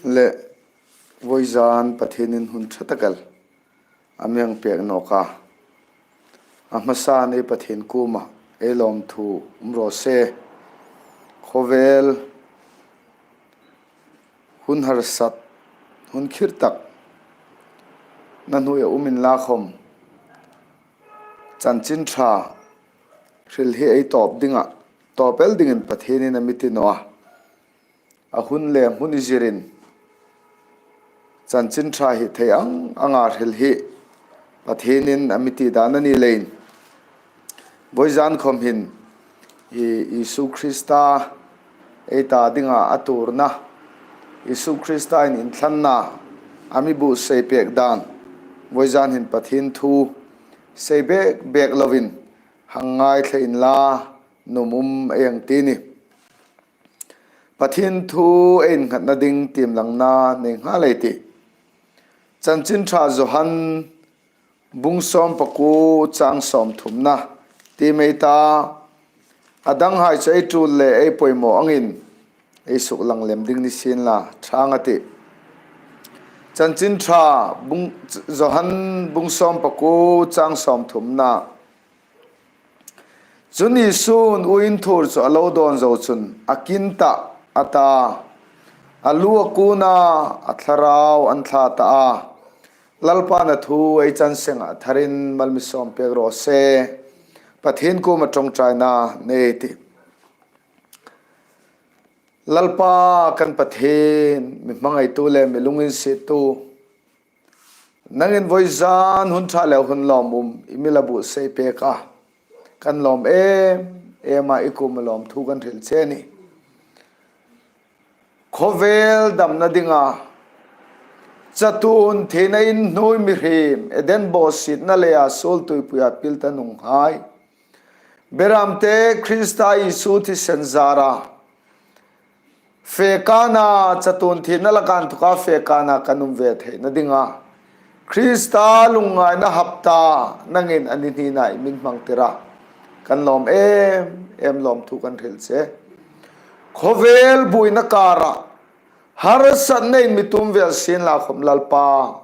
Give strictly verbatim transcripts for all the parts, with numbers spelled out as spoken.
Le, vawizan Pathienin hun ṭha tak el a mi hang pek nawk a. A hmasan ei Pathien kuoma ei lawmthu um raw se. Khawvel hun harsat, hun khir tak na hnuoia um inla khawm, chanchin ṭha hril hi ei tawp dinga, tawp el dingin Pathienin a mi ti naw a. A hun le hmun zirin chanchin ṭha hi thei ang anga hril hi Pathienin a mi ti dan a ni leiin, vawizan khawm hin i Isu Krista ei ta dinga a tuorna, Isu Krista in inthlanna a mi buotsai pek dan, vawizan hin Pathien thu sei bek bek lovin hang ngaithla inla, nuom um ei hang ti a nih. Pathien thu ei innghatna ding tiemlangna nei nghal ei tih. Chanchin Ṭha Johan bung sawm pakuo chang sawmthumna ti mei ta, a danghai chu ei ṭul le ei poimaw angin ei suklang lem ding ni sienla ṭha ang a tih. Chanchin Ṭha bung, Johan bung sawm pakuo chang sawmthumna. Chun Isun uoin thur chu a lo dawn zo chun a kin ta a ta, a lu a kun a, a thlarau a thla ta a. Lalpan a thu ei chan seng a tharin mal mi sawm pek raw se. Pathien kuoma ṭawngṭaina nei ei tih. Lalpa kan Pathien, mi hmangaitu le mi lunginsiettu, nangin vawizan hun ṭha le hun lawmum i mi la buotsai pek a, kan lawm em em a, i kuoma lawmthu kan hril che a nih. Khawvel damna dinga chatuon thina inhnuoi mihriem, Eden bawsietna leia suol tuipuia pil ta nuhnunghai, Beramte Krista Isu thisen zara fe kana, chatuon thina laka inthoka fe kana kan um ve theina dinga Krista lungngaina hapta nangin a ni hnina i mi hmang tir a, kan lawm em em, lawmthu kan hril che. Khawvel buoina kara harsatnain mi tum vel sienla khawm Lalpa,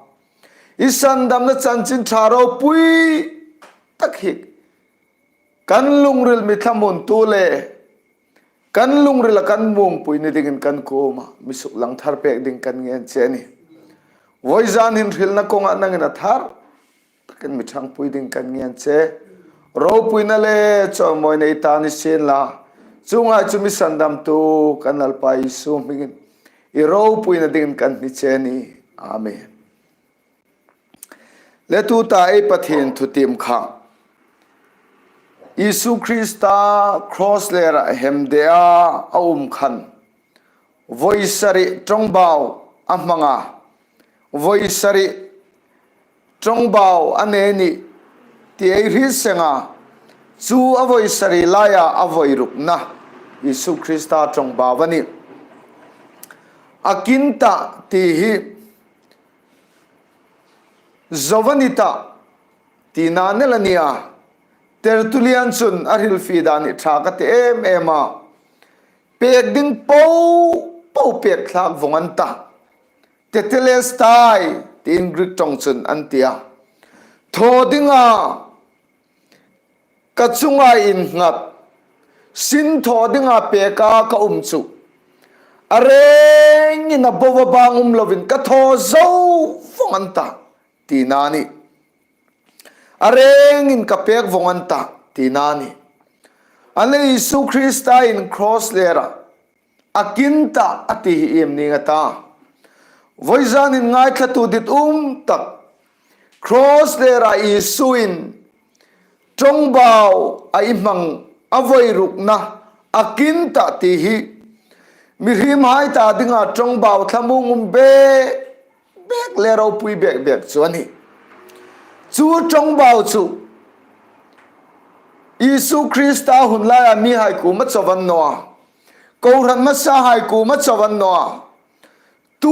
i sandamna chanchin ṭha ropui tak hi kan lungril mi thlamuontu le kan lungrila kan muongpui ni dingin kan kuoma mi suklang thar pek ding kan ngen che a nih. Vawizan hin hrilna kawnga nangin a thar takin mi ṭhangpui ding kan ngen che. Ropuina le chawimawina i ta ni sienla, chuonghai chu mi sandamtu kan Lalpa Isu hmingin i ropuina dingin kan hni che a nih. Amen. Le tuta ei Pathien thutiem kha, Isu Krista cross lera hemdea a um khan, vawi sari ṭawngbau a hmang a, vawi sari ṭawngbau a nei a nih ti ei hriet seng a, chu a vawi sari laia a vawi rukna Isu Krista ṭawngbau a nih. A kin ta ti hi zo a ni ta tina nei a nih a. Tertullian chun a hrilfie dan hi ṭha ka ti em em a. Pek ding po po pek thlak vawng an ta. Tetelestai tiin Greek ṭawng chun an ti a. Thaw dinga ka chunga innghat, sin thaw dinga peka ka um chu, a rengin a bo a bang um lovin ka thaw zo vawng an ta tina a nih. A rengin ka pek vawng an ta tina a nih. An le Isu Krista in cross lera a kin ta a ti hi iem ning a ta? Vawizan hin ngaithlatu dit um tak, cross lera Isu in ṭawngbau a i hmang, a vawi rukna a kin ta ti hi mihriemhai ta dinga ṭawngbau thlamuong um bek bek le ropui bek bek chu a nih. Chu ṭawngbau chu Isu Krista hun laia mihai kuoma chauh a ni naw a, kohran hmasahai kuoma chauh a ni naw a, tu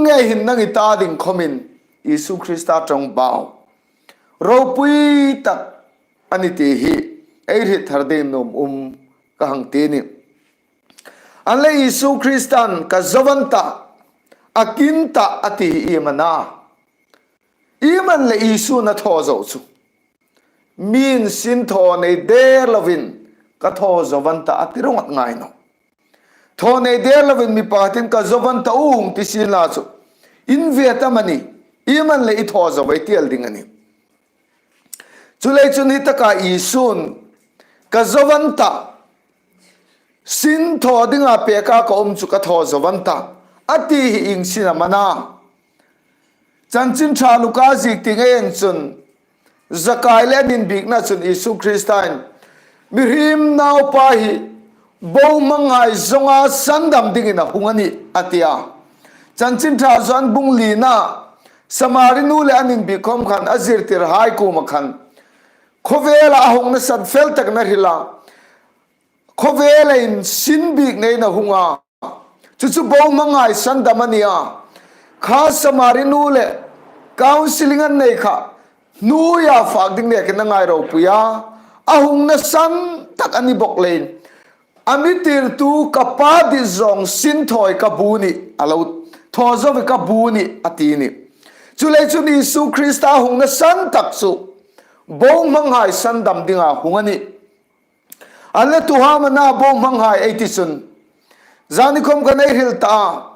ngei hin nang i ta ding khawmin Isu Krista ṭawngbau ropui tak a ni ti hi ei hriet thar ding nuom um ka hang ti a nih. An le Isu Kristan ka zo van ta, a kin ta a ti hi iem a na? Iem an le Isu na thaw zo chu? Min sin thaw nei der lovin ka thaw zo van ta a ti rawng a ngai naw. Thaw nei der lovin mi pakhatin ka zo van ta u hung ti sin la chu, in ve ta mani, iem an le i thaw zo ve ti el ding a nih. Chuleiin chun hi taka Isun ka zo van ta, sin thaw dinga peka ka um chu ka thaw zo van ta, a ti hi ieng sin am a na? Chanchin Ṭha Luka ziek tieng ei en chun, Zakai le an inbiekna chun Isu Kristain, mihriem naupa hi bohmanghai zonga sandam dingin a hung a nih, a ti a. Chanchin Ṭha Johan bung lina, Samari nu le an inbiek khom khan a zirtirhai kuoma khan, khawvela a hungna san fel tak an hril a, khawvela in sin biek neiin a hung a. Chu chu bohmanghai sandam a nih a. Kha Samari nu le counselling an nei kha, hnuoia fak ding nekin a ngai ropui a. A hungna san tak a ni bawk leiin, a mi tirtu ka pa dit zawng sin thaw ka bu a nih, a lo thaw zo ve ka bu a nih, a ti a nih. Chuleiin chun Isu Krista hungna san tak chu bohmanghai sandam dinga hung a nih. An le tu ham a na bohmanghai ei ti chun, zani khom khan ei hril ta a.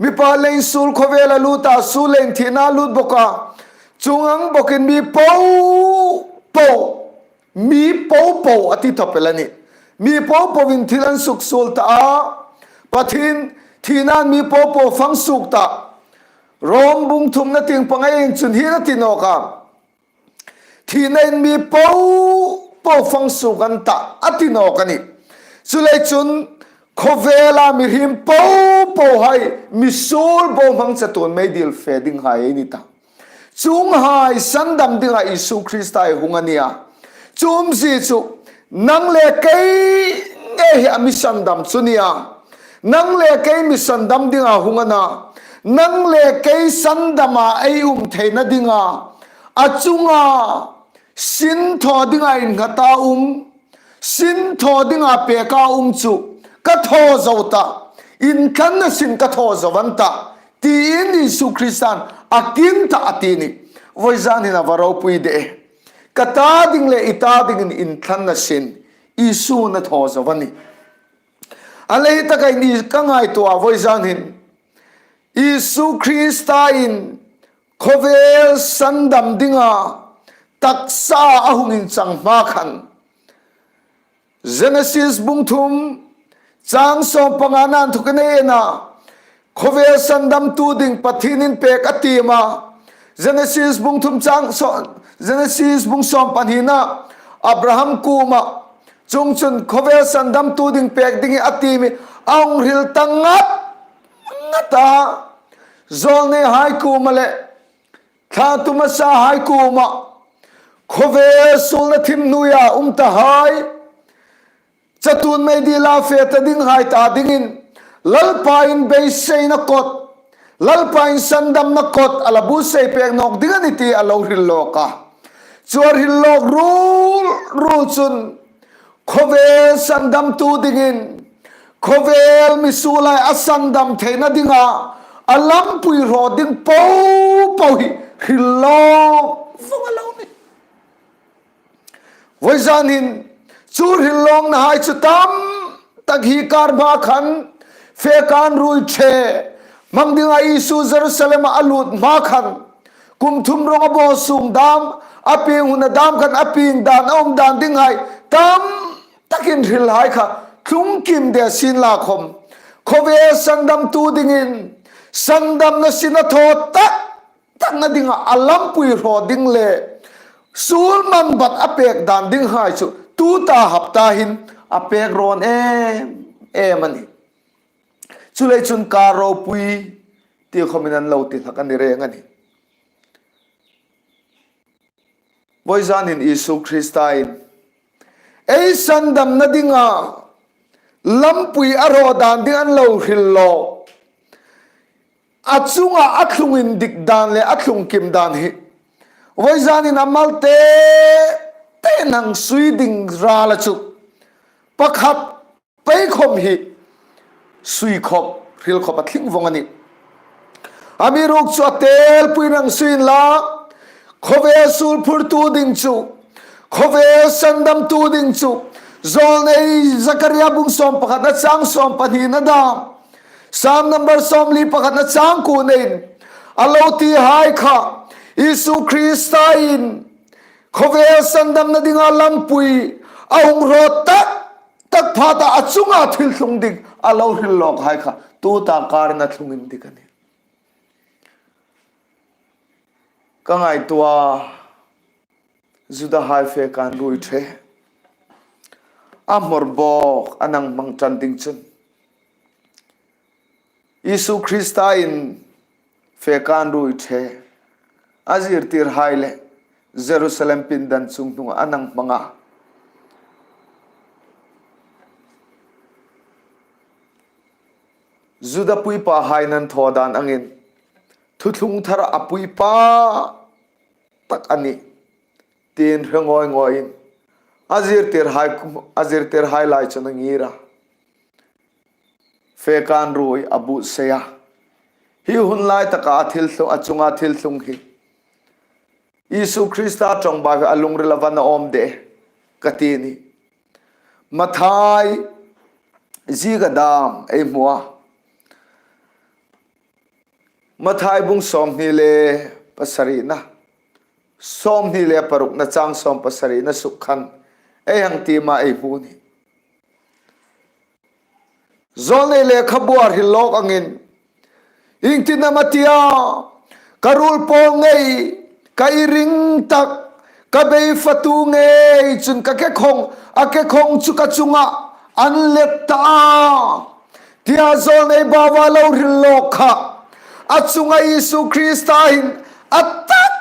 Mipa leiin suol khawvela lut a, suol leiin thina lut bawk a. Chuong ang bawkin mi po po, mi po po a ti thawp el a nih. Mi po po in thil an suksuol ta a. Pathien thina'n mi po po fang suok ta. Rom bung thumna tieng panga ei en chun hi a ti nawk a. Thina'n mi po po fang suok an ta, a ti nawk a nih. Chuleiin chun khawvela mihriem po pohai, mi suol bohmang chatuon meidil fe dinghai ei ni ta. Chuonghai sandam dinga Isu Krista ei hung a nih a. Chu umzie chu nang le kei ngei hi a mi sandam chu a nih a. Nang le kei mi sandam dinga hung a na. Nang le kei sandama ei um theina dinga, a chunga sin thaw dinga innghat a um, sin thaw dinga peka um chu ka thaw zo ta, inthlanna sin ka thaw zo van ta, tiin Isu Kristan a kin ta a ti a nih. Vawizan hin a va ropui de. Ka ta ding le i ta dingin inthlanna sin Isun a thaw zo a nih. A lei taka i ni ka ngaituo a, vawizan hin Isu Kristain khawvel sandam dinga taksa a hung inchang hma khan, Genesis bung thum chang sawm pangana inthokin ei en a, khawvel sandamtu ding Pathienin pek a tiem a. Genesis bung thum chang saw-, Genesis bung sawm pahnina Abraham kuoma, chuongchun khawvel sandamtu ding pek ding hi a tiem hi a hung hril ta ngat ngat a. Zawlneihai kuoma le thla tum a sahai kuoma, khawvel suolna thim hnuoia um tahai, chatuon meidila fe ta dinghai ta dingin, Lalpa'n beiseina kot, Lalpa'n sandamna kot a la buotsai pek nawk ding a nih ti a lo hril lawk a. Chu a hril lawk ruol ruol chun, khawvel sandamtu dingin, khawvel mi suolhai a sandam theina dinga a lampui hraw ding po po hi hril lawk vawng a lo nih. Vawizan hin chu hril lawknahai chu tam tak hi kar hma khan, fe kan ruoi ṭhe hmang dinga Isu Jerusalem a lut hma khan, kum thum rawng a bawl sung dam, a pieng hun a dam khan a pieng dan, a um dan dinghai tam takin hrilhai kha tlung kim de sien la khom, khawvel sandamtu dingin sandamna sin a thaw tak takna dinga a lampui hraw ding le suol man bat a pek dan dinghai chu tuta hapta hin a pek rawn em em a nih. Chuleiin chun ka ropui ti khomin an lo ti hlak a ni reng a nih. Vawizan hin Isu Kristain ei sandamna dinga lampui a hraw dan ding an lo hril lawk. A chunga a tlung indik dan le a tlung kim dan hi vawizan hin a mal te te nang sui ding rala chu pakhat pei khom hi sui khawp, hril khawp a tling vawng a nih. Amiruokchu a telpui nang suin la, khawvel sulphurtu ding chu, khawvel sandamtu ding chu, Zawlnei Zakaria bung sawm pakhatna chang sawm pahnina dam, Sam number sawmli pakhatna chang kuonain, a lo tihai kha, Isu Krista'n khawvel sandamna dinga lampui a hung hraw tak tak phata a chunga thil tlung ding a lo hril lawkhai kha tuta karin a tlung indik a nih. Ka ngaituo a, Judahai fe kan rui ṭhe. A hmawr bawk a nang hmang ṭan ding chun, Isu Krista'n fe kan rui ṭhe a zirtirhai le Jerusalem pindan chunghnunga a nang hmang a. Juda puipahai nan thaw dan angin, thuthlung thar a puipa tak a nih, tiin hre ngawi ngawiin, a zirtirhai, a zirtirhai lai chun a ngir a. Fe kan rui a buotsai a. Hi hun lai taka a thil tlung, a chunga thil tlung hi Isu Krista ṭawngbai a lungrila va na awm de, ka ti a nih. Mathai ziek a dam ei hmu a. Mathai bung sawmhni le pasarina, sawmhni le parukna chang sawm pasarina suk khan ei hang tiem a ei hmu a nih. Zawlnei lekhabua hril lawk angin, iengtin am a tia, ka ruol pawl ngei, ka i ring tak, ka bei fatu ngei chun ka kekhawng, a kekhawng chu ka chunga an let ta a, tia Zawlnei baua lo hril lawk kha, a chunga Isu Krista hin a tak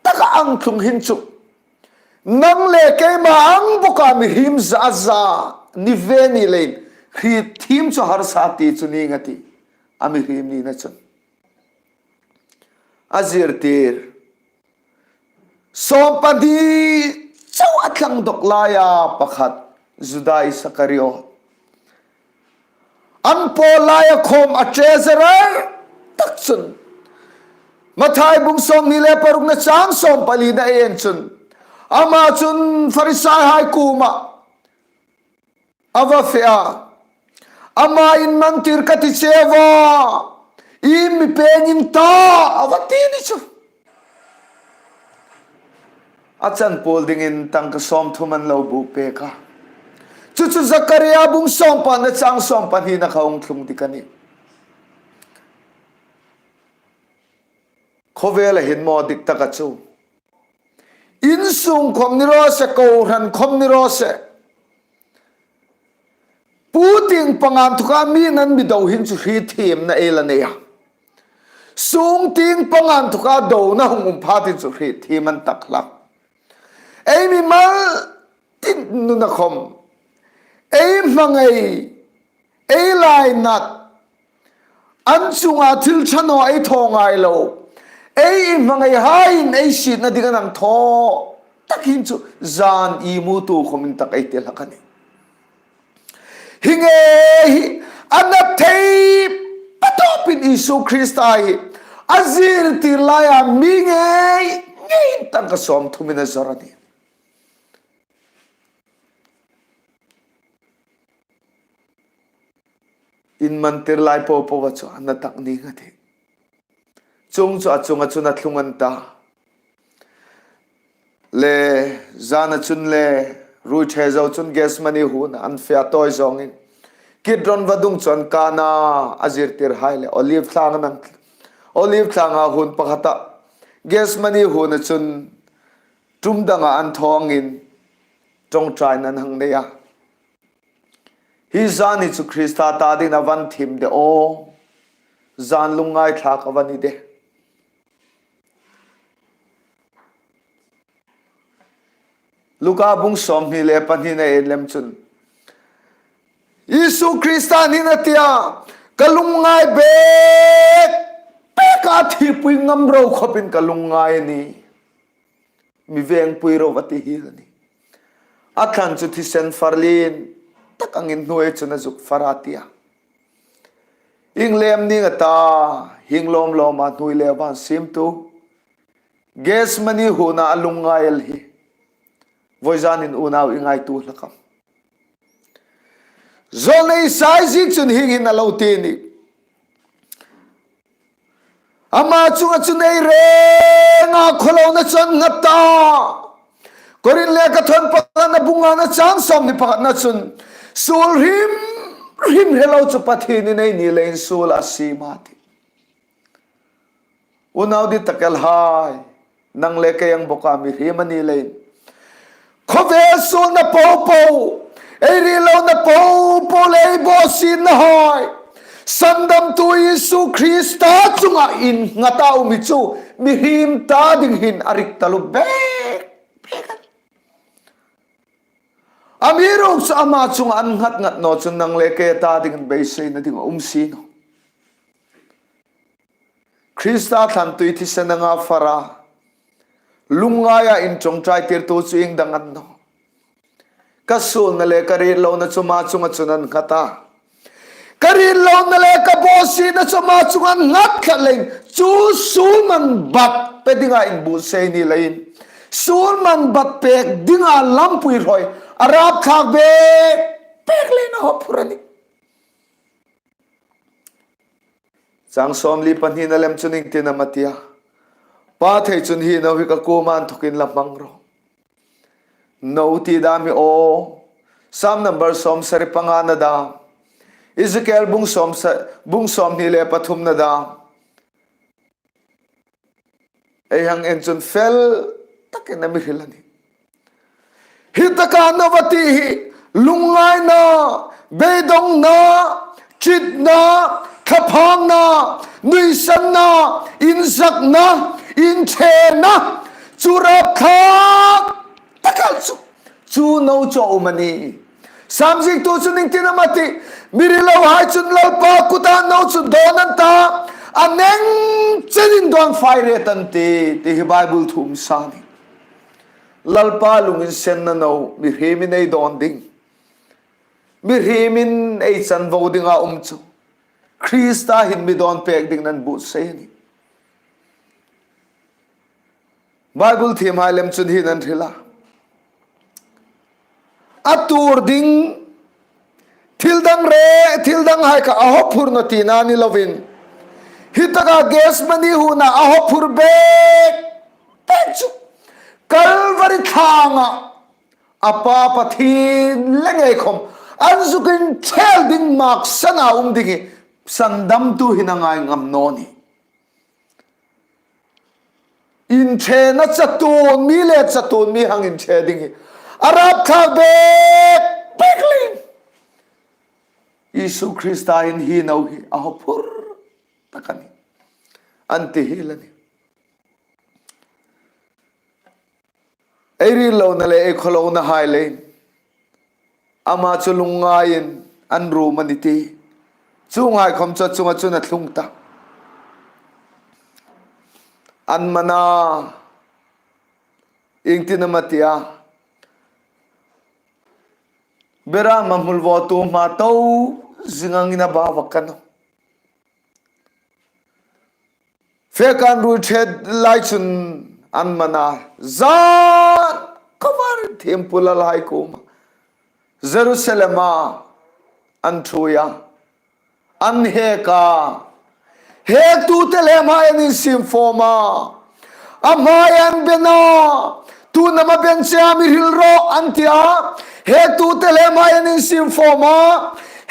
taka a tlung hin chu, nang le keima ang boka mihriem za za ni ve ni leiin, hriet thiem chu harsa ti chu ning a tih, a mihriem nina chun. A zirtir sawm pahni chau a tlang dawk laia pakhat, Juda Iskariot, an pawl laia khawm a treasurer tak chun, Mathai bung sawmhni le parukna chang sawm palina ei en chun, ama chun Farisaihai kuoma a va fe a, ama in man tir ka ti cheu a, i mi peng in ta, a va ti a ni chu. A chan pawl dingin tangka sawmthum an lo buk pek a. Chu chu Zakaria bung sawm pahna chang sawm pahnina kha hung tlung dik a nih. Khawvela hin maw dik taka chu, insung khawm ni raw se, kohran khawm ni raw se, puotieng panga inthoka mi nan mi do hin chu hriet thiemna ei la nei a. Sungtieng panga inthoka dona hung um phatin chu hriet thiem an tak hlak. Ei mimal tin nuna khawm, ei hmangai, ei lainat, an chunga thil ṭha naw ei thaw ngai lo, ei hmangaihaiin ei sietna ding an hang thaw tak hin chu zan i mutu khawm intak ei ti hlak a nih. Hi ngei hi a na thei patawpin Isu Krista hi a zirtir laia mi ngei ngeiin tangka sawmthumin a zawr a nih. In man tir lai po po a chu a na tak ning a tih. Chuong chu a chunga chun a tlung an ta. Le zana chun le ruoi ṭhe zo chun Gethsemane huona an fe a, tawi zawngin Kidron vadung chu an kan a, a zirtirhai le Olive tlanga an, Olive tlanga huon pakhata, Gethsemane huona chun ṭum danga an thaw angin ṭawngṭaina an hang nei a. Hi zan hi chu Krista ta dingin a va thiem de aw. Zan lungngaithlak a va ni de. Luka bung sawmhni le pahnina ei en lem chun, Isu Krista hin a ti a, ka lungngai bek bek a, thipui ngam ro khawpin ka lungngai a nih. Mi vengpui ro a ti hiel a nih. A thlan chu thisen far lien tak angin hnuoia chun a zuk far a ti a. Hieng lem ning a ta, hieng lawm lawma hnuoi le van siemtu, Gethsemane huona a lungngai el hi, voizanin unau i ngaituo hlak am? Zawlnei Isai zie chun hieng hin a lo ti a nih. Ama chunga chun ei renga khawhlona chu an nghat ta. Korinth lekhathawn pakhatna bung ngana chang sawmhni pakhatna chun, suol hrim hrim hre lo chu Pathienin ei ni leiin suol a siem a tih. Unau dit tak el hai, nang le kei ang bawka mihriem a ni leiin, khawvel suolna popo, ei ritlona popo le ei bawsietnahai, sandamtu Isu Krista chunga innghat a um hi chu mihriem ta ding hin a rik taluo bek bek a nih. Amiruokchu ama chunga an nghat nghat naw chun nang le kei ta dingin beiseina ding a um si nawh. Krista thlan tui thisen anga fara, lungngaia inṭawngṭaitirtu chu ieng dang a ni nawh. Ka suolna le ka ritlona chu ama chunga chun an nghat a. Ka ritlona le ka bawsietna chu ama chunga an nghat tlat leiin, chu suol man bat pe dinga inbuotsai ni leiin, suol man bat pek dinga lampui hrawi a rapthlak bek bek leiin a hawphur a nih. Chang sawmli pahnina lem chun iengtin am a ti a? Pa thei chun hi no hi ka kuoma inthokin la hmang rawh. No ti dam hi aw, Sam number sawmsari pangana dam, Ezekiel bung sawmsa-, bung sawmhni le pathumna dam, ei hang en chun fel takin a mi hril a nih. Hi taka no va ti hi lungngaina, beidongna, ṭitna, thlaphangna, nuisanna, inzakna, inṭhena, chu rapthlak tak el chu, chu no chu a um a nih. Sam ziektu chun iengtin am a ti? Mi rilohai chun Lalpa kuta no chu dawn an ta, a neng chenin dawn fai ret an tih, ti hi Bible thu um sa a nih. Lalpa lunginsenna no mihriemin ei dawn ding, mihriemin ei chanvo dinga um chu Krista hin mi dawn pek dingin an buotsai a nih. Bible thiemhai lem chun hieng hin an hril a, a tuor ding thil dang re, thil danghai kha a hawphur naw tina ni lovin, hi taka Gethsemane huona a hawphur bek bek chu Kalvari thlanga a Pa Pathien le ngei khawm an zuk inṭhel ding, maksana um ding hi sandamtu hin a ngai ngam naw a nih. Inṭhena chatuon mi le chatuon mi hang inṭhe ding hi a rapthlak bek bek leiin Isu Krista hin hi no hi a hawphur tak a nih, an ti hiel a nih. Ei ritlona le ei khawhlonahai leiin ama chu lungngaiin an rum a ni ti, chuonghai khawm chu a chunga chun a thlung ta. An man a, iengtin am a ti a? Berama hmul vawtu hma to zing angin a bau a ka naw. Fe kan ruoi ṭhe lai chun an man a, zan kawr thiempu lalhai kuoma Jerusalema an ṭhuoi a, an hek a, hektute le hmai an insiem fawm a, a hmai an ben a, tu nama ben che a mi hril rawh an ti a, hektute le hmai an insiem fawm a,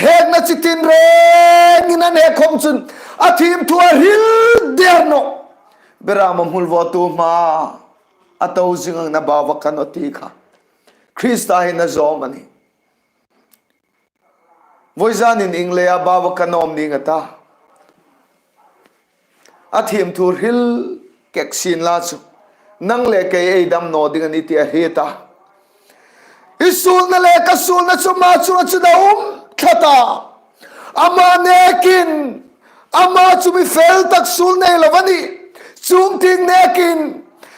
hekna chi tin rengin an hek khawm chun a thiem thu a hril der nawh. Berama hmul vawtu hma a to zing angin a bau a ka naw ti kha Krista hin a zawm a nih. Voizanin ieng leia bau a ka naw am ning a ta? A thiem thu hril kek sien la chu nang le kei ei dam naw ding a nih ti a hriet a. I suolna le ka suolna chu ama chunga chun a um tlat a. Ama nekin, ama chu mi fel tak suol nei lo a nih. Chuong tieng nekin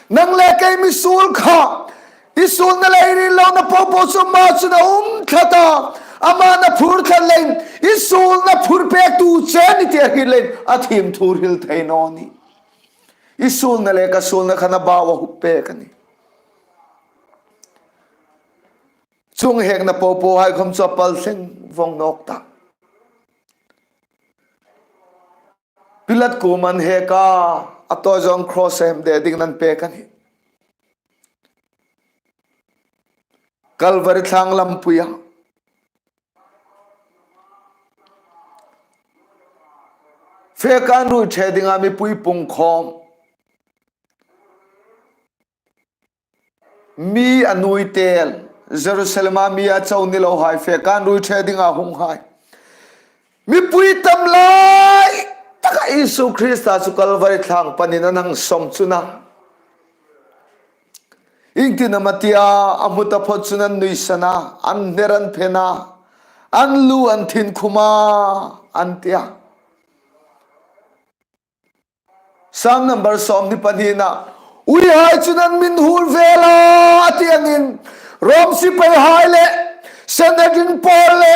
nang le kei mi suol kha, i suolna le i ritlona popo chu ama chun a um tlat a. Aman a phur thei leiin, i suolna phur pektu che ni ti a hriet leiin, a thiem thu hril thei naw nih. I suolna le ka suolna khan a bau a hup pek a nih. Chuong hekna popo hai khom chu a pal thleng vong nawk ta. Pilat kuomah an hek a, a tawi zawng cross a hem de dingin an pek a nih. Kalvari thlang lampuia fek an ruoi ṭhe dinga mipui pungkhawm, mi a nuoi tel, Jerusalem-a mi a chau ni lo hai, fek an ruoi ṭhe dinga hung hai, mipui tam lai taka Isu Krista chu Kalvari thlang panin an hang sawm chun a. Iengtin am a tia, a hmu taphot chun an nuisan a, an hner an phen a, an lu an thin khum a, an tia. Sam number sawmhni pahnina, uihai chun an min hul vel a, a ti angin, Rom sipaihai le Sanhedrin pawl le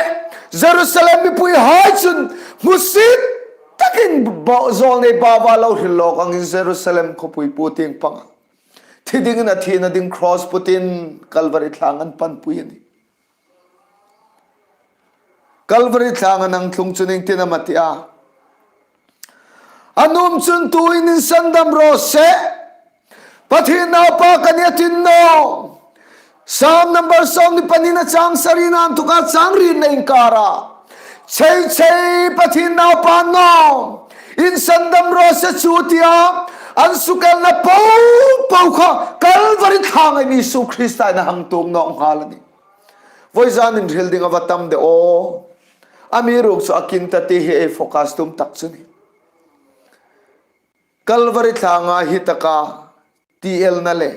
Jerusalem mipuihai chun hmusit takin bo-, zawlnei baua lo hril lawk angin Jerusalem khawpui puo tieng panga thi dingin a thina ding cross putin Kalvari thlang an panpui a nih. Kalvari thlang an hang tlung chun iengtin am a tia. A nuom chun tuin insandam raw se. Pathien naupa ka nih a ti naw. Sam number sawmhni pahnina chang sarina inthoka chang rietna inkara, chei chei Pathien naupa naw, insandam raw se chu tia, an sukelna popo kha Kalvari thlang Isu Krista in a hang tuok nawk nghal a nih. Voizanin hril ding a va tam de aw. Amiruokchu a kin ta ti hi ei focus tum tak chu a nih. Kalvari thlanga hi taka ti elna le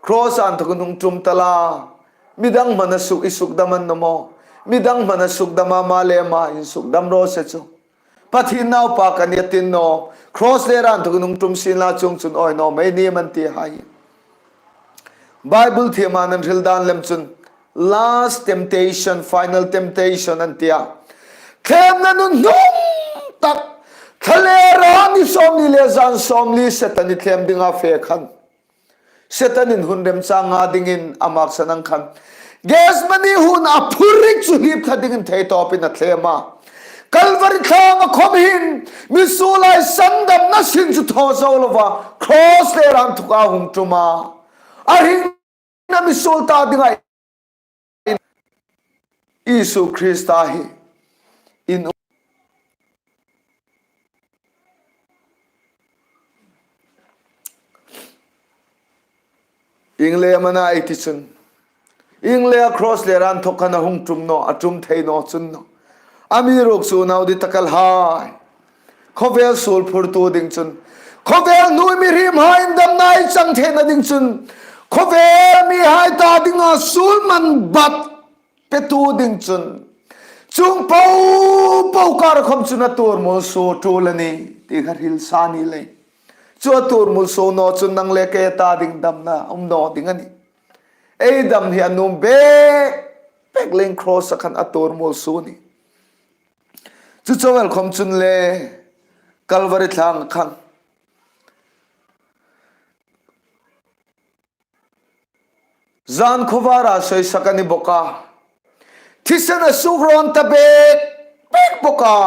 cross inthokin hung tum ta la. Midang hmana suk i sukdam an naw maw? Midang hmana sukdama ma le ma insukdam raw se chu. Pathien naupa ka nih a ti naw. Cross le inthokin hung tum sien la, chuongchun awi naw mei ni am an ti hai. Bible thiema an hril dan lem chun last temptation, final temptation an tia. Thlêmna nuhnung tak, thlalêra ni sawmli le zan sawmli Setan-in thlêm dinga fe khan, Setan-in hun remchang nga dingin a maksan ang khan, Gethsemane huona a phurrik chu hlip thla dingin theitawpin a thlêm a. Kalvari thlanga khom hin misuolhai sandamna sin chu thaw zo lova, cross le inthoka hung tum a. A hringna misuol ta dinga Isu Krista hi in ieng leiin am a na ei ti chun, ieng leia cross le inthoka hung tum naw, a tum thei naw chun naw. Amiruokchu unau dittakhai, khawvel suol phurtu ding chun, khawvel hnuoi mihriemhai indamna ei chang theina ding chun, khawvel mihai ta dinga suol man bat petu ding chun, chuong popo kara khom chun a tuormuol suo tul a nih ti kha hril sa ni leiin. Chu a tuormuol suo naw chun nang le kei ta ding damna um naw ding a nih. Ei dam hi a nuom bek bek leiin cross-a khan a tuormuol suo a nih. Chu chauh el khom chun le Kalvari thlanga khan zan khawvara soisak a ni bawk a. Thisen a suk rawn ta bek bek bawk a.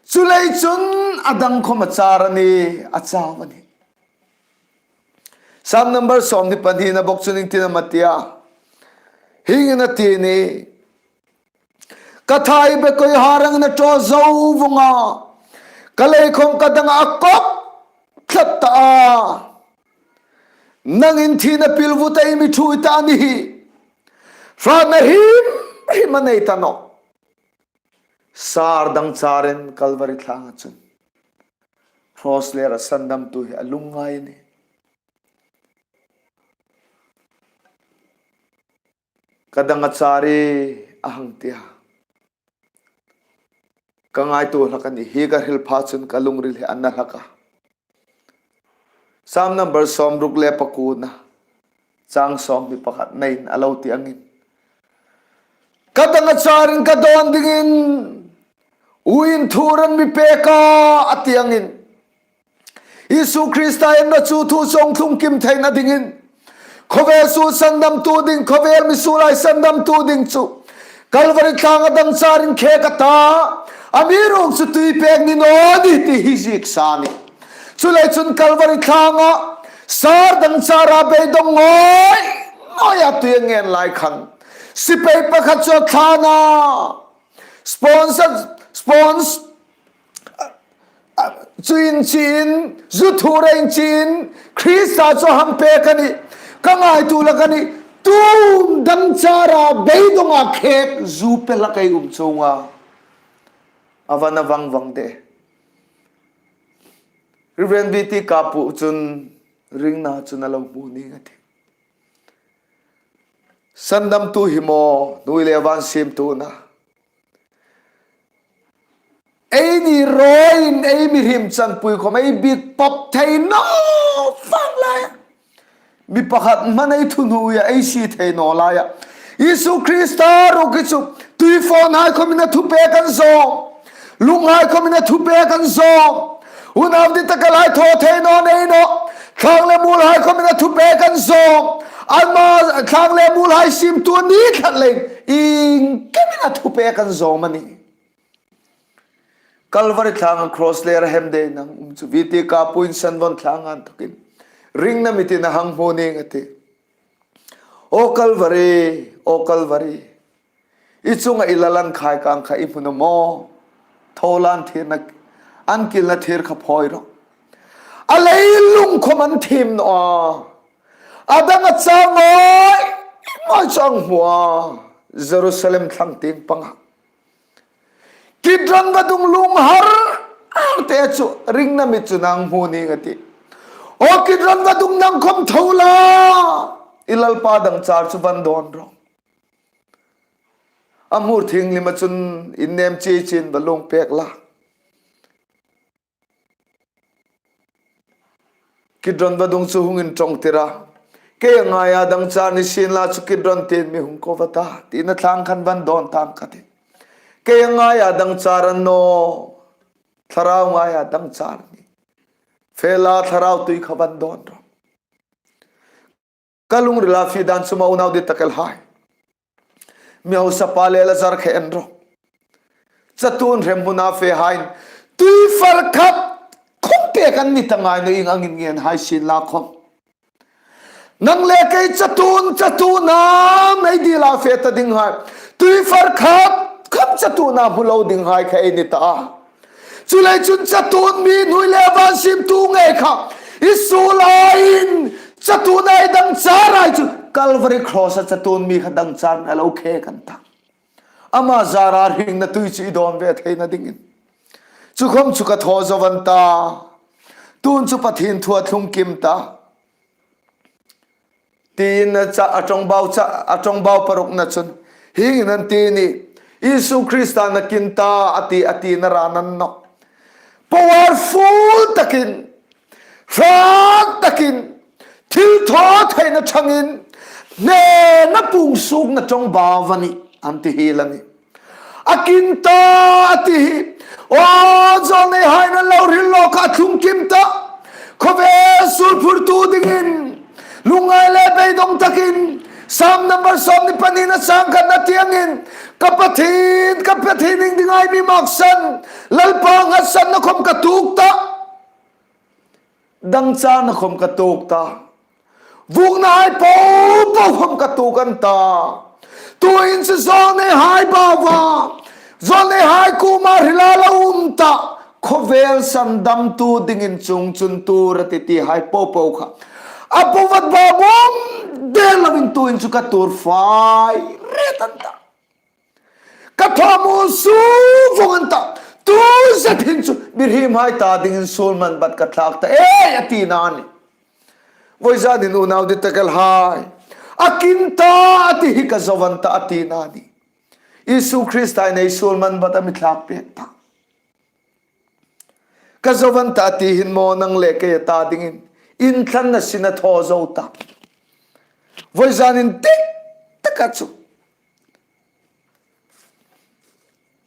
Chuleiin chun a dang khom a char a nih, a chau a nih. Sam number sawmhni pahnina bawk chun iengtin am a tia. Hieng hin a ti a nih. Ka thai bek koi harang na ṭaw zo vong a, ka lei khom ka dang a kop tlat ta a. Nangin thina pilvuta i mi ṭhuoi ta ni hi. Hratna hrim hrim a nei ta nawh. Sar dang charin Kalvari thlanga chun cross lera sandamtu hi a lungngai a nih. Ka dang a char ie a hang tia. Ka ngaituo hlak a nih, hi ka hril pha chun ka lungril hi a na hlak a. Sam number sawmruk le pakuona, chang sawmhni pakhatnain a lo ti angin, Ka dang a charin ka dawn dingin uoin thur an mi pek a, a ti angin. Isu Krista inro chu thu song thlung kim theina dingin, khawvel suol sandamtu ding, khawvel misuol hai sandamtu ding chu Kalvari thlanga dang charin khek a ta. Amiruokchu tui pek ni naw ni ti hi ziek sa a nih. Chuleiin chun Kalvari thlanga sar dang chara beidong ngoi ngoia tui a ngen lai khan, sipai pakhat chu a thlan a, sponsor, spons-, chuin chin, zu thur a inchiin, Krista chu a hang pek a nih. Ka ngaituo hlak a nih. Tun dang chara beidonga khek zu pe hlak ei um chuong a. A va na vang vang de. Reverend B T Kapu chun ringna chun a lo hmu ning a tih. Sandamtu hi maw, hnuoi le van siemtu a na. Eini roin, ei mihriem chanpui khom, ei biek pop thei naw vang laia. Mi pakhat hmang ei thuhnuoia, ei sie thei naw laia. Isu Krista ruok chu, tuifawn hai khomin a thupek an zawm. Lunghai khomin a thupek an zawm. Unau dit tak lai thaw thei naw nei naw. Thlang le muolhai khomin a thupek an zawm. Ama thlang le muolhai siemtu a ni tlat leiin, iengkimin a thupek an zawm a nih. Kalvari thlanga cross le a hemde nang um chu, V T Kapu'n Sanvon thlanga inthokin ringna mitin a hang hmu ning a tih. O Kalvari, o Kalvari. I chunga i lal an khai kang kha i hmu naw maw? Tho la, an thirna, an kilna thir kha phawi rawh. A leilung khom an thiem naw a. A dang a char ngoi ngoi chu a hmu a. Jerusalem thlang tieng panga. Kidron vadung lung har har te chu ringna mit chun a hang hmu ning a tih. O Kidron vadung, nang khom tho la. I Lalpa dang char chu va dawn rawh. A hmur thienghlim a chun innem chie chiein va lung pek la. Kidron vadung chu hung inṭawngtir a. Kei a ngaia dang char ni sien la chu Kidron tiin mi hung ko va ta, tiin a thlang khan va dawn tang ka tih. Kei a ngaia dang char a ni naw. Thlarau ngaia dang char a nih. Fe la, thlarau tui kha va dawn rawh. Ka lungrila fie dan chu maw, unau dit tak el hai. Mi hausapa le Lazar kha en rawh. Chatuon hremhmuna fe hai. Tuifar khat khom pek an ni ta ngai naw, ieng angin ngen hai sien la khom. Nang le kei chatuon, chatuona mei dila fe ta ding hai. Tuifar khat khom chatuona hmu lo ding hai kha ei ni ta a. Chuleiin chun chatuon mi, hnuoi le van siemtu ngei kha i suol aiin, chatuona i dang char hai chu Calvary Cross-a chatuon mi kha dang char a lo khek an ta. Ama zara hringna tui chu i dawn ve theina dingin. Chu khom chu ka thaw zo an ta. Tun chu Pathien thu a thlung kim ta. Tiin a cha, a ṭawngbau cha, a ṭawngbau parukna chun, hieng hin an ti a nih, Isu Krista a kin ta, a ti, a tina ran a ni nawh. Powerful takin, hrat takin, thil thaw theina ṭhangin, hnena pung suokna ṭawngbau a nih, an ti hiel a nih. A kin ta, a ti hi. Aw, zawlneihai'n an lo hril nawk a, a thlung kim ta. Khawvel suol phurtu dingin, lungngai le beidong takin, Sam number sawmhni pahni-na chang khatna tiengin, ka Pathien, ka Pathien, ieng dinga i mi maksan, Lalpa, nghatsanna khom ka tuok ta. Dangcharna khom ka tuok ta. Vuoknahai po po khom ka tuok an ta. Tuhin chu zawlneihai baua, zawlneihai kuoma hrila lo um ta. Khawvel sandamtu dingin chuong chun tuor a tih ti hai po po kha, a po vat bawm der lovin tuhin chu ka tuor fai ret an ta. Ka thaw muol suok vong an ta. Tu zet hin chu mihriemhai ta dingin suol man bat ka thlak ta ei, a tina a nih. Vawizanin unau dit tak el hai, a kin ta, a ti hi ka zo an ta, a tina a nih. Isu Krista'n ei suol man bat a mi thlak pek ta. Ka zo an ta, a ti hin maw, nang le kei ta dingin inthlanna sin a thaw zo ta. Vawizanin dik taka chu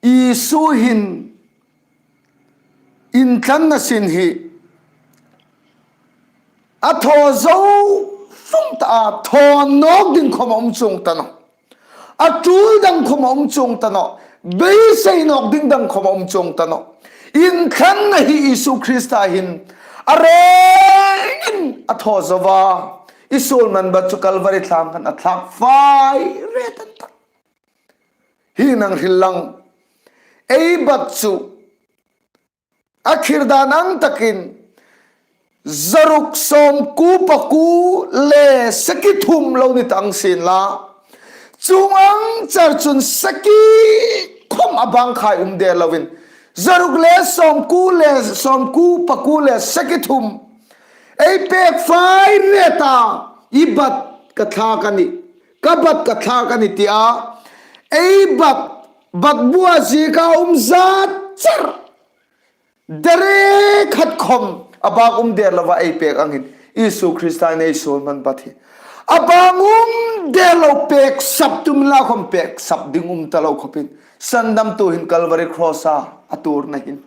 Isu hin intlanna sin hi a thaw zo fung ta a, thaw nawk ding khawm a um chuong ta nawh. A tul dang khawm a um chuong ta nawh. Beisei nawk ding dang khawm a um chuong ta nawh. Intlanna hi Isu Krista hin a rengin a thaw zo a. I suol man bat chu Kalvari thlang khan a thlak fai ret an ta. Hi nang hril lang. Ei bat chu a khir dan ang takin zaruk sawmkuo pakuo le saki thum lo ni tang sien la. Chuong ang char chun saki khawm a bang khai um der lovin, zaruk le sawmkuo le sawmkuo pakuo le saki thum ei pek fai ret a, i bat ka thlak a nih, ka bat ka thlak a nih tia ei bat, bat bua zieka um zat char dere khat khawm a bang um der lova ei pek angin Isu Krista nei suol man bat hi a bang um der lo, pek sap tum la khawm pek sap ding um ta lo khawpin, sandamtu hin Kalvari cross-a a tuorna hin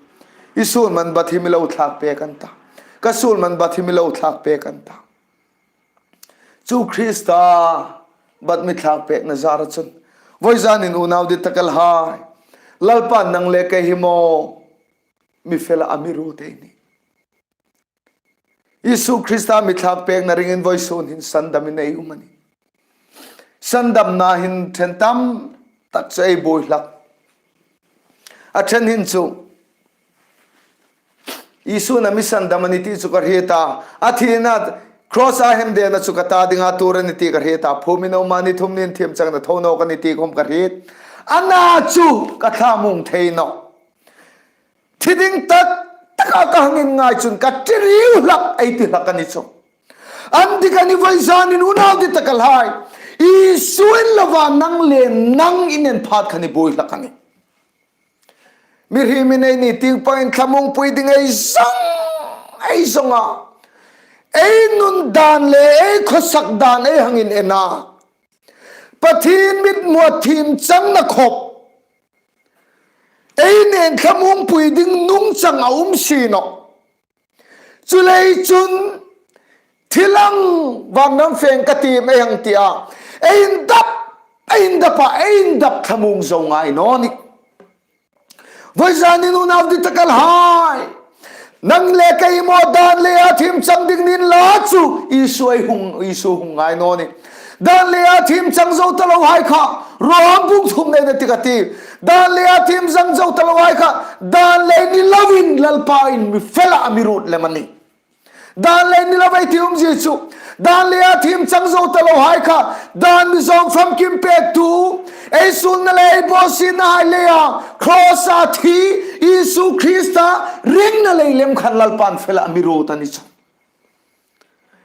i suol man bat hi mi lo thlak pek an ta. Ka suol man bat hi mi lo thlak pek an ta. Chu Krista bat mi thlak pekna zara chun, voizanin unau dit takalhai, Lalpan nang le kei hi maw mi fela a mi ruot ei nih. Isu Krista mi thlak pekna ringin voisun hin sandamin ei um a nih. Sandamna hin ṭhen tam tak chu ei buoi hlak. A ṭhen hin chu Isu na mi sandam a nih ti chu ka hriet a. A thina cross-a hemdena chu ka ta dinga tuor a nih ti ka hriet a. Phûm in a um a, ni thum nin thiem changna tho nawk a nih ti khawm ka hriet. A na chu ka thlamuong thei nawh. Thi ding tak taka ka hang inngai chun ka ṭi riau hlak ei ti hlak a nih chu. An dik a nih voizanin unau dit takalhai. Isu in lova nang le nang in en phat khan i buoi hlak a nih. Mihriemin eini tieng pangin thlamuongpui ding ei zong, ei zong a. Ei nun dan le ei khawsak dan ei hang in en a. Pathien mithmua thiem changna khawp ei nen thlamuongpui ding nungchang a um si nawh. Chuleiin chun thi lang, vannam feng ka tiem ei hang ti a. Ei indap, ei indap a, ei indap thlamuong zo ngai naw nih. Voizanin unau dit takalhai, nang le kei maw dan leia thiem chang ding ni inla chu Isu ei hung, Isu hung ngai naw nih. Dan leia thiem chang zo ta lohai kha, Rom bung thumna ei en a tih ka ti. Dan leia thiem chang zo ta lohai kha, dan lei ni lovin Lalpa in mi fela a mi ruot lem a nih. Dan lei ni lova ei ti umzie chu, dan leia thiem chang zo ta lohai kha, dan mi zawng famkim pektu, ei suolna le ei bawsietnahai leia cross-a thi, Isu Krista ringna lei lem khan Lalpan fela a mi ruot a nih chu.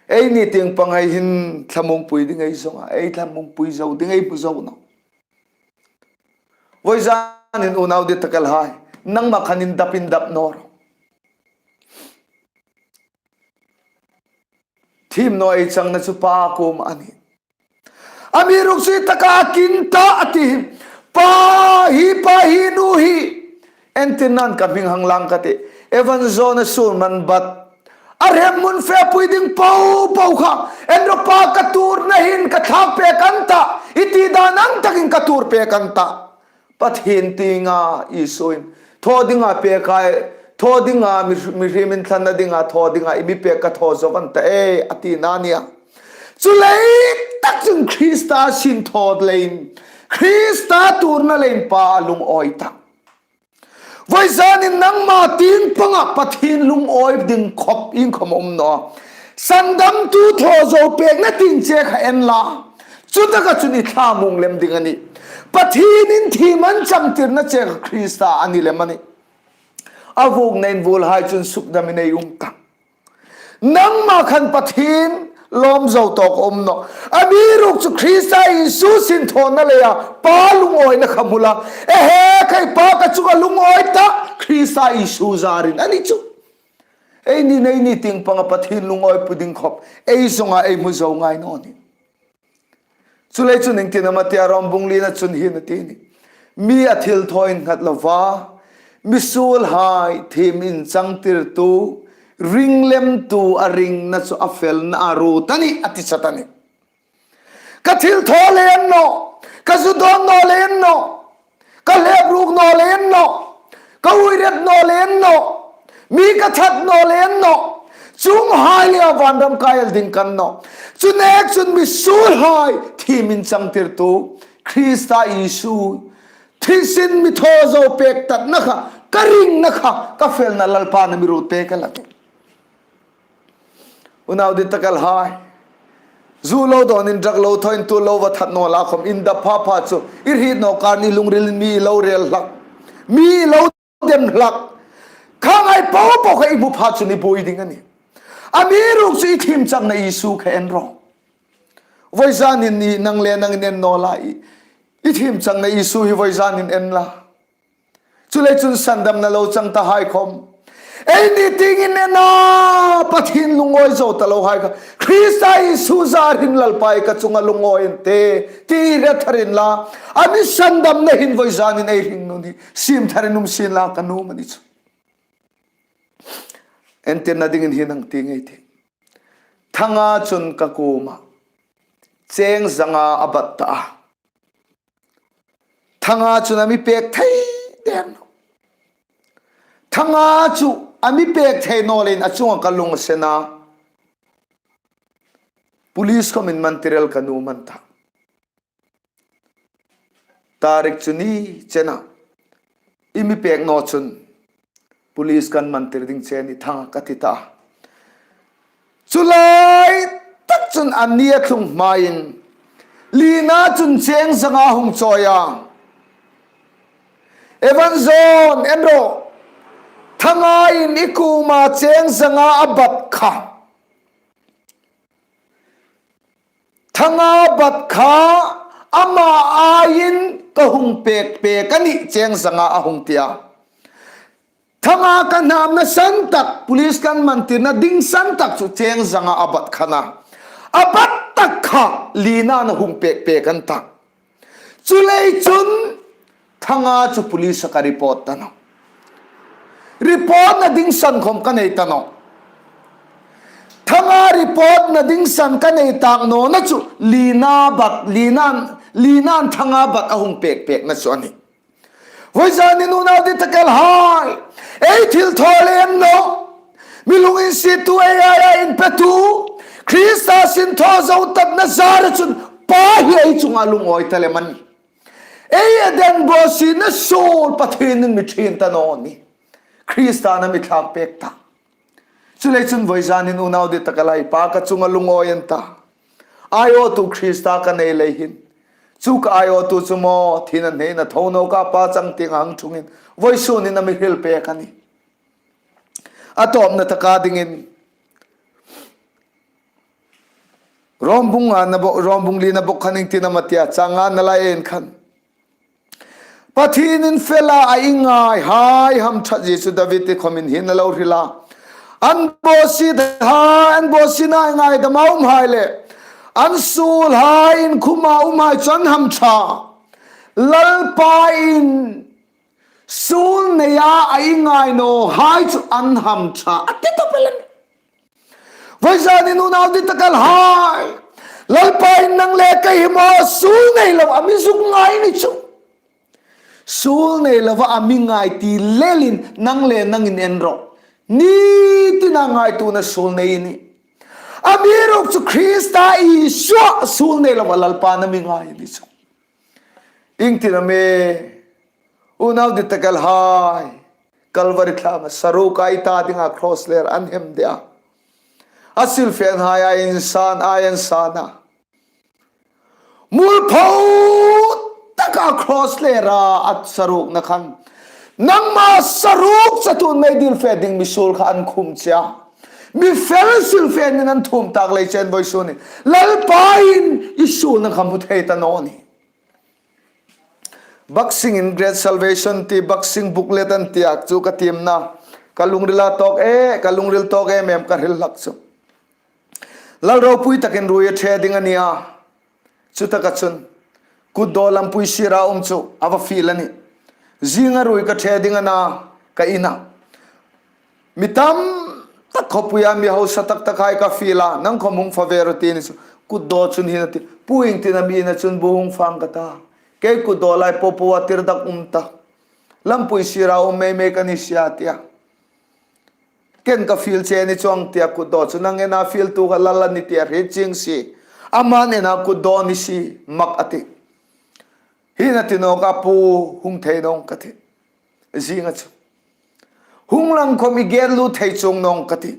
Eini tieng panghai hin thlamuongpui ding ei zong a, ei thlamuongpui zo ding ei hmu zo nawh. Voizanin unau dit takalhai, nangma khan indap, indap naw ro. Thiem naw ei changna chu Pa kuoma a nih. Amiruokchu taka a kin ta a ti. Pa hi, pa hi, nu hi. Entirnan ka hming hang lang ka ti. Evan John-a suol man bat a hrem hmun fepui ding po po kha, en ro Pa, ka tuorna hin ka thlak pek an ta, i ti dan ang takin ka tuor pek an ta. Pathien tienga Isuin thaw dinga pek a, thaw dinga mi, mihriem inthlanna dinga thaw dinga i mi pek ka thaw zo an ta e, a tina a nih a. Chu lei tak chun Krista sinthaw leiin, Krista tuorna leiin Pa a lungawi ta. Voizanin nangma tieng panga Pathien lungawi ding khawp iengkhawm a um naw a. Sandamtu thaw zo pekna tieng che kha en la, chutaka chun i thlamuong lem ding a nih. Pathienin thiem an chamtirna che kha Krista a ni lem a nih. A vuokna invulhai chun sukdamin ei um ta. Nangma khan Pathien lawm zo tawk a um nawh. Amiruokchu Krista Isu sinthawna leia Pa lungawina kha hmu la. Ehe, kei Pa ka chunga lungawi ta, Krista Isu zarin a ni chu. Eini, eini tieng panga Pathien lungawi pui ding khawp ei zonga ei hmu zo ngai naw nih. Chuleiin chun ieng tin am a ti a, Rom bung lina chun hi a ti a nih. Mi a thilthaw innghat lova, misuolhai thiem inchangtirtu, ringlemtu a ringna chu a felna a ruot a nih, a ti chat a nih. Ka thilthaw le en naw, ka zu dawn naw le en naw, ka hlep ruk naw le en naw, ka uiret naw le en naw, mi ka that naw le en naw, chuonghai le a vanram kai el ding ka ni naw. Chu nek chun misuolhai thiem inchangtirtu Krista Isu thisen mi thaw zo pek tatna kha, ka ringna kha, ka felna Lalpan a mi ruot pek a la ti. Unau dit tak el hai. Zu lo dawnin, drug lo thawin, tul lo va that naw la khom, inda pha pha chu i hriet naw khan i lungrilin mi lo rel hlak, mi lo dem hlak. Kha ngai po po kha i hmu pha chun i buoi ding a nih. Amiruokchu i thiem changna Isu kha en rawh. Voizanin nang le nang in en naw la, i, i thiem changna Isu hi voizanin en la. Chuleiin chun sandamna lo chang tahai khom, ei ni tieng in en a, Pathien lungawi zo ta lohai kha, Krista Isu zarin Lalpa i ka chunga lungawi an tih, ti hre thar inla, a mi sandamna hin voizanin ei hringnun hi siem tharin um sien la ka nuom a ni chu. Entirna dingin hi nang ti ngei ti. Thanga chun ka kuoma cheng zanga a bat ta a. Thanga chun a mi pek thei der naw. Thanga chu a mi pek thei naw leiin a chunga ka lung a sen a. Police khomin man tir el ka nuom an ta. Tarik chu ni chena i mi pek naw chun police kan man tir ding che a nih, Thanga, ka ti ta. Chu lai tak chun a ni a tlung hmain Lina chun cheng zanga hung chawi a. Evanzon, en rawh. Thanga'n i kuoma cheng zanga a bat kha, Thanga bat kha ama aiin ka hung pek pek a nih, cheng zanga a hung ti a. Thanga ka hnamna san tak, police kan man tirna ding san tak chu cheng zanga a bat kha a. A bat tak kha Lina'n a hung pek pek an ta. Chuleiin chun Thanga chu police-a ka report ta nawh. Report-na ding san khom ka nei ta nawh. Thanga report-na ding san ka nei tak nawna chu Lina bat, Lina'n, Lina'n Thanga bat a hung pek pekna chu a nih. Voizanin unau dit tak el hai, ei thilthaw le en naw. Mi lunginsietu, ei aia inpetu, Krista sinthaw zo tatna zara chun Pa hi ei chunga lungawi ta lem a nih. Ei Eden bawsietna suol Pathienin mi ṭhin ta naw nih. Krista'n a mi thlak pek ta. Chuleiin chun voizanin unau dit tak el hai, Pa ka chunga lungawi an ta. Aiawtu Krista ka nei lei hin, chu ka aiawtu chu maw, thina hneina tho nawka Pa chang tienga hang ṭhungin, voisunin a mi hril pek a nih. A tawpna taka dingin, Rom bung ngana bawk, Rom bung lina bawk khan ieng tin am a ti a, chang ngana lai en khan, Pathienin fel a, a ingaihai hamṭhat zie chu David-i khomin hin a lo hril a. An bawsiethai, an bawsietnahai ngaidam a umhai le an suolhai inkhuma umhai chu an hamṭha. Lalpa'n suol neia a ingai nawhai chu an hamṭha a ti ta pei el. Voizanin unau dit tak el hai, Lalpa'n nang le kei hi maw suol nei lo a mi zuk ngai ni chu. Suol nei lova a mi ngai ti lelin nang le nangin en rawh. Ni tina ngaituona suol nei i nih. Amiruokchu Krista Isua suol nei lova Lalpa'n a mi ngai a ni chu. Ieng tin am e, unau dit tak el hai, Kalvari tlanga saruka i ta dinga cross ler an hem de a. A silfenhai a insan, a insan a. Muolpho taka cross lera a sarukna khan, nangma saruk chatuon meidil fe ding mi suol kha an khum che a. Mi fel silfenin an thum tak lei chen voisunin Lalpa'n i suolna kha hmu thei ta naw nih. Boxing in Great Salvation ti boxing booklet an ti a, chu ka tiem a. Ka lungrila tawk e, ka lungril tawk em em ka hril hlak chu. Lal ropui takin ruoi a ṭhe ding a nia. Chutaka chun, Kutdaw lampui sira um chu a va fiel a nih. Zinga ruoi ka ṭhe ding a na, ka ina. Mi tam tak khawpuia mi hausa tak tak hai ka fiel a, nang khawm hung fa ve rawh ti ni chu. Kutdaw chun hin a ti, Pu, iengtin am i ina chun bu hung fang ka ta? Kei kutdaw lai po po a tirdak um ta. Lampui sira um mei mei ka ni sia, tia. Ken ka fiel che ni chuong, tia kutdaw chu. Nang ena fieltu kha Lal a ni tia hriet chieng si. Aman ena kutdaw ni si mak a ti. Hin a ti nawk a, Pu, hung thei naw ning ka ti. Zinga chu. Hung lang khawm i gate lut thei chuong naw ning ka ti.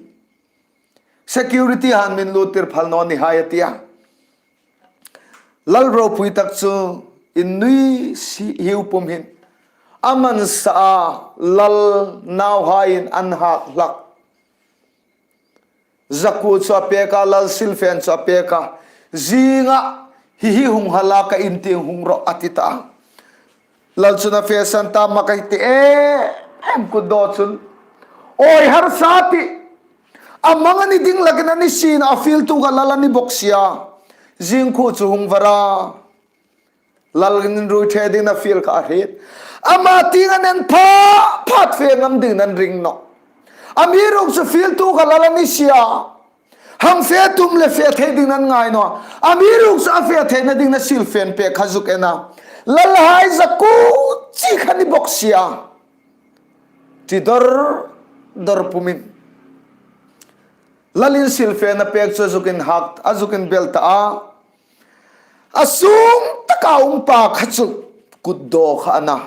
Security han min lut tir phal naw ni hai, a tia. Lal ropui tak chu innui si hiu pum hin. A man sa a, Lal nauhaiin an hak hlak. Zakuo chu a pek a, Lal silfen chu a pek a. Zinga hi hi hung hal a, ka in tieng hung rawh, a ti ta. Lal chun a fe san ta mak a, a ti e, em, kutdaw chun. Awi harsa ti. A mang a ni ding lakin a ni sien a, fieltu kha Lal a ni bok sia. Zing khu chu hung var a. Lal in ruoi ṭhe dingin a fiel kha a hriet. Ama tieng an en pha phat fe ngam dingin an ring nawh. Amiruokchu fieltu kha Lal a ni sia. Hang fe tum le fe thei dingin an ngai nawh. Amiruokchu a fe theina dingin a silfen pek kha zuk en a. Lalhai zakuo chie kha ni bok sia. Ti dor dor pumin. Lalin silfen a pek chu a zuk inhak, a zuk inbel ta a. A sung taka um pa kha chu kutdaw kha a na.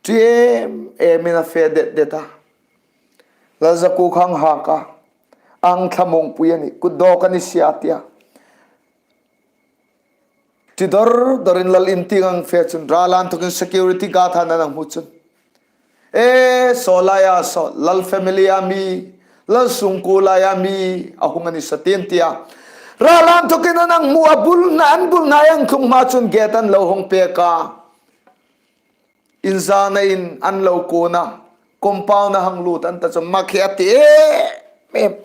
Ṭiem emin a fe det det a. Lal zakuo kha a hak a. A thlamuongpui a nih, kutdaw ka ni sia, tia. Ti dor dorin Lal in tieng a fe chun, rala inthokin security guard han an hmu chun. E, saw laia saw, Lal family a mi, Lal sungkuo laia mi, a hung a ni sa, tiin tia. Rala inthokin an hmu a, bul hna, an bul hnai an tlung hma chun gate an lo hawng pek a. Inzana in an lo kuon a, compound a hang lut an ta chun, mak hi a ti e, em.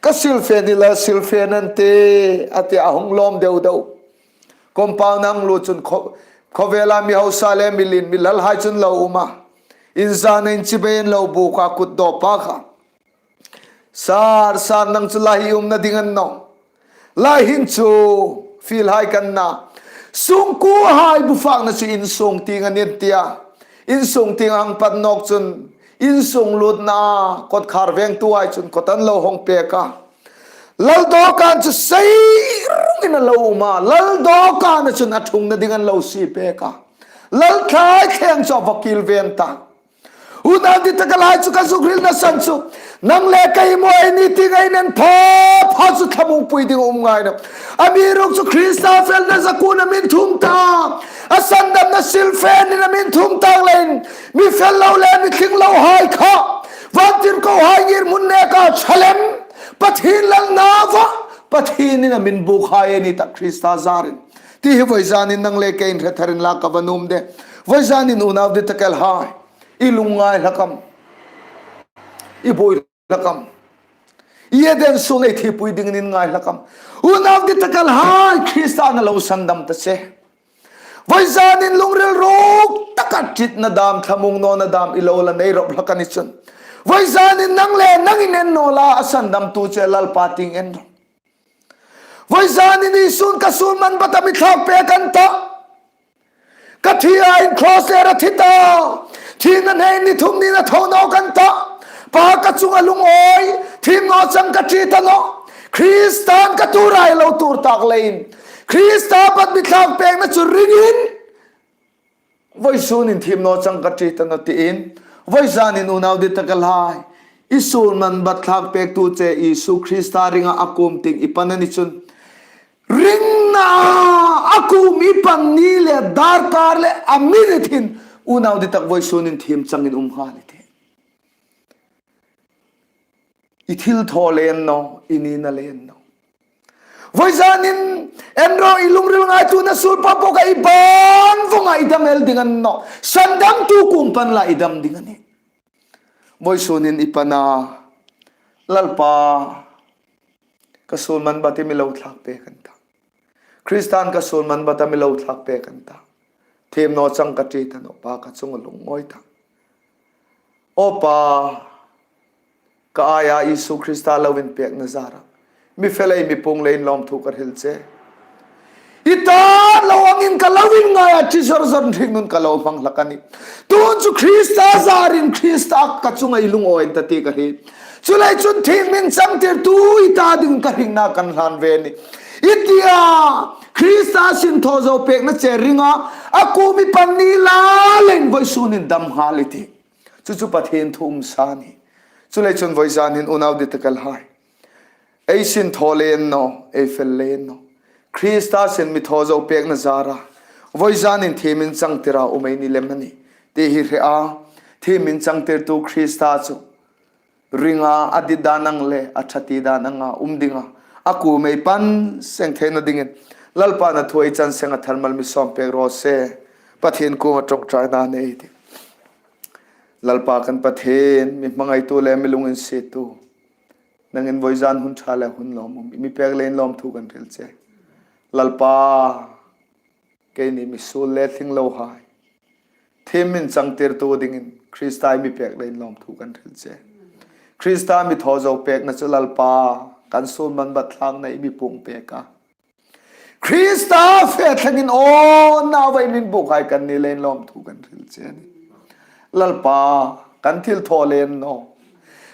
Ka silfen hi Lal silfen a ni ti, a ti a, hung lawm deu deu. Compound a hang lut chun khaw-, khawvela mi hausa le mi lien, mi lalhai chun lo um a. Inzana in chibai an lo buk a, kutdaw pa kha. Sar, sar, nang chu lai hi umna ding a ni nawh. Lai hin chu fielhai kan na. Sungkuohai bu fakna chu insung tieng a ni, tia. Insung tieng a hang pat nawk chun, insung lutna kotkhar vengtuhai chun kot an lo hawng pek a. Lal dawkan chu sei rungin a lo um a. Lal dawkana chun a thungna ding an lo sie pek a. Lal thlai thleng chu a va kil ven ta. Unau dittakhai chu ka zuk hrilna san chu, nang le kei maw ei ni tieng ei nen pha pha chu thlamuongpui ding um ngai nawh. Amiruokchu Krista felna zakuoin a mi thum ta, a sandamna silfenin a mi thum ta leiin, mi fel lo le mi tling lohai kha vantirkohai ngirhmun neka ṭha lem, Pathien Lal nauva Pathienin a mi bukhai ei ni ta, Krista zarin. Ti hi voizanin nang le kei inhre tharin la ka va nuom de. Voizanin unau dittakhai, i lungngai hlak am? I buoi hlak am? I Eden suol ei thipui dingin i ngai hlak am? Unau dittakhai, Krista'n a lo sandam ta che. Voizanin lungril ruk taka ṭitna dam, thlamuong nawna dam i lo la nei rawp hlak a ni chun, voizanin nang le nang in en naw la, a sandamtu che Lalpa tieng en rawh. Voizanin Isu'n ka suol man bat a mi thlak pek a ni ta. Ka thi a, in cross-a a thi ta. Thina hnein ni thum niin a tho nawk a ni ta. Pa, ka chunga lungawi, thim naw chang ka ṭi ta nawh. Krista'n ka tuor a lo tuor tak leiin, Krista bat mi thlak pekna chu ringin, voisunin thim naw chang ka ṭi ta nawh, tiin. Voizanin unau dittakhai, i suol man bat thlak pektu che Isu Krista ringa a kuom tieng i pan a ni chun, ringna a kuom i pan ni le darkar le a minute hin, unau dittak, voisunin thim changin um nghal i tih. I thilthaw le en naw, i nina le en naw. Voizanin en rawh, i lungril ngaituona suol pha po kha, i ban vonga i dam el ding a ni nawh. Sandamtu kuom pan la i dam ding a nih. Voisunin i pan a, Lalpa, ka suol man bat i mi lo thlak pek a ni ta. Kristan ka suol man bata mi lo thlak pek an ta. Thiem naw chang ka ṭi ta naw, Pa ka chunga lungawi ta. Aw Pa, ka aia Isu Krista lo inpekna zara mi fe lei mi puong leiin lawmthu ka hril che. I ta lo angin ka lo inngai a, chi zor zor hringnun ka lo hmang hlak a nih. Tun chu Krista zarin Krista ka chunga i lungawi ta ti ka hriet. Chuleiin chun thiemhim changtirtu i ta ding ka hringna kan hlan ve a nih. I tia Krista sinthaw zo pekna che ringa, a kuoma pan ni la leiin voisunin dam nghal i tih. Chu chu Pathien thu um sa a nih. Chuleiin chun voizan hin unau dittakhai, ei sinthaw lei naw, ei fel lei naw, Krista sin mi thaw zo pekna zara voizanin thiemhim changtira um ei ni lem a nih ti hi hre a. Thiemhim changtirtu Krista chu ringa, a dit dan ang le a ṭha ti dan anga um dinga, a kuoma ei pan seng theina dingin Lalpan a thu ei chan seng a tharmal mi sawm pek raw se. Pathien kuoma ṭawngṭaina nei ei tih. Lalpa kan Pathien, mi hmangaitu le mi lunginsiettu, nangin voizan hun ṭha le hun lawmum i mi pek leiin lawmthu kan hril che. Lalpa, keini mi suol le tling lohai thiemhim changtirtu dingin Krista i mi pek leiin lawmthu kan hril che. Krista mi thaw zo pekna chu Lalpa, kan suol man bat thlakna i mi puong pek a, Krista fe thlengin aw nau vai min buokhai kan ni leiin lawmthu kan hril che a nih. Lalpa, kan thilthaw lei naw,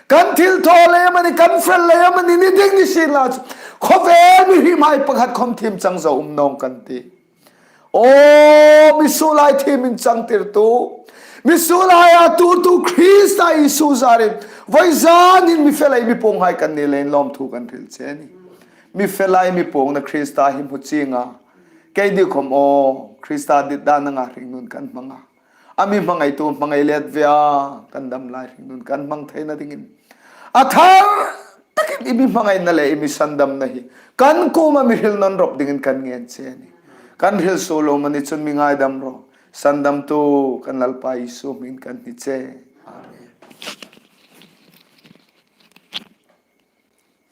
kan thilthaw lei amani, kan fel lei amani ni ding ni sien la chu, khawvel mihriemhai pakhat khawm thiem chang zo um nawng kan tih. Aw, mi suolhai thiemhim changtirtu, mi suolhai a tuortu Krista Isu zarin voizanin mi fe lei mi puonghai kan ni leiin lawmthu kan hril che a nih. Mi fe lei mi puongna Krista hi hmu chieng a, keini khawm aw Krista dit dan anga hringnun kan hmang a, a mi hmangaitu hmangai let ve a, kan dam lai hringnun kan hmang theina dingin a thar takin i mi hmangaina le i mi sandamna hi kan kuoma mi hril nawn rawp dingin kan ngen che a nih. Kan hril suol lo amani chun mi ngaidam rawh. Sandamtu kan Lalpa Isu hmingin kan hni che.